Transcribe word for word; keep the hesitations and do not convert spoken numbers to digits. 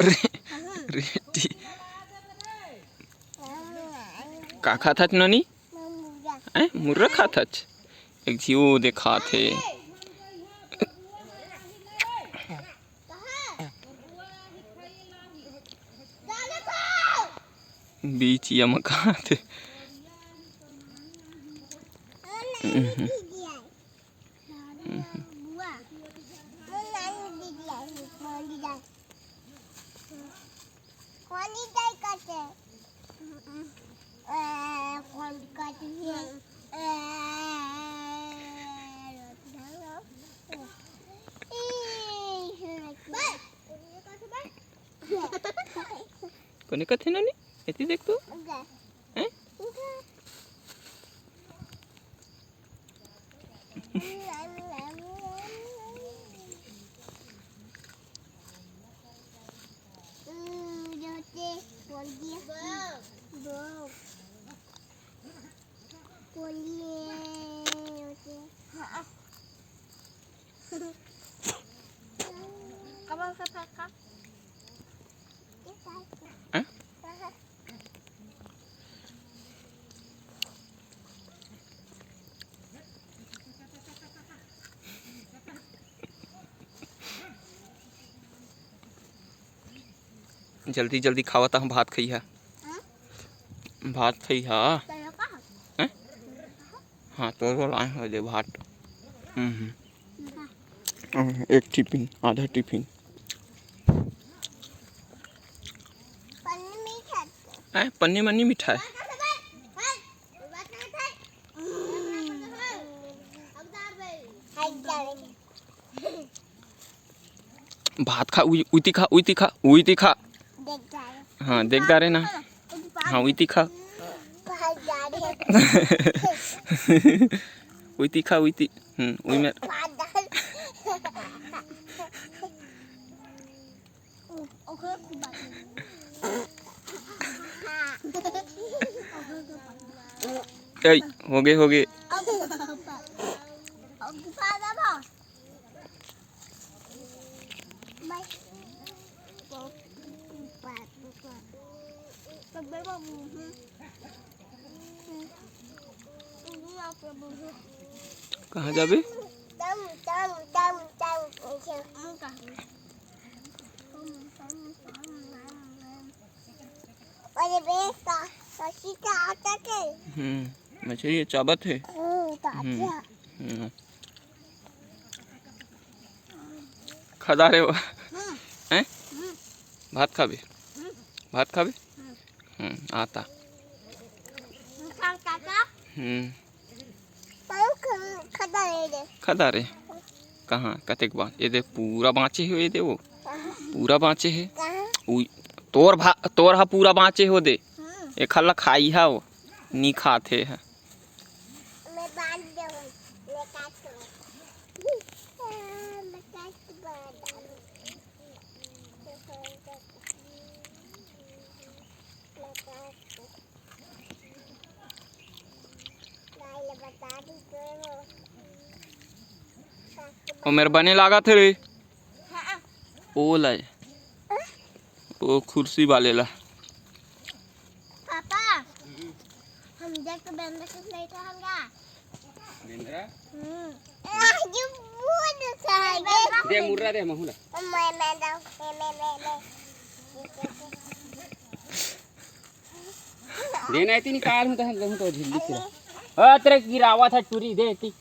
रे-, रेटी। का खात हच नोनी? हैं? मुर्रा खात हच? एक झी ओ देखात हे। बीच या मकान थे। कोने कथे नोनी? एती देख तो। हैं? जल्दी जल्दी खावा, तहाँ भात खइहा। भात खइहा। हैं? हाँ, तोर बर लाए हो दे भात। हम्म, हम्म। एक टिफिन, आधा टिफिन। हैं? पन्नी मन्नी मिठाई। भात खा, उई-, उइती खा, उइती खा, उइती खा। हाँ, देख डारे ना। हाँ, उइती खा। उइती खा, उइती। हम्म, उई में। ए, होगे, होगे। कहाँ जाबे? हम्म, मछली चाबत हे। हम्म। खा डारे वो। हैं? भात खाबे? भात खाबे? हम्म, आता। हम्म। खा डारे। कहाँ? कतेक बा-, ये दे पूरा बाँचे हे, ये दे वो। पूरा बाँचे हे। उई, तोर भा-, तोर हा पूरा बाँचे हे, वो दे। एखर ला खाई हा वो। नी खात हे हा। ओ मेर बने लागत हे रे। ओ ला, ओ कुर्सी वाले ला। पापा, हम देख तो बेंदरा कुछ नहीं था हमका। बेंदरा? हम्म। आज बहुत अच्छा है। दे मुर्रा दे महू ला। मैं, मैं दो, मैं, मैं, मैं, मैं। देना है, इतनी काल हूँ तो हम लोग तो झिल्ली से। ओ, तेरे गिरावा था टूरी, दे, इतनी।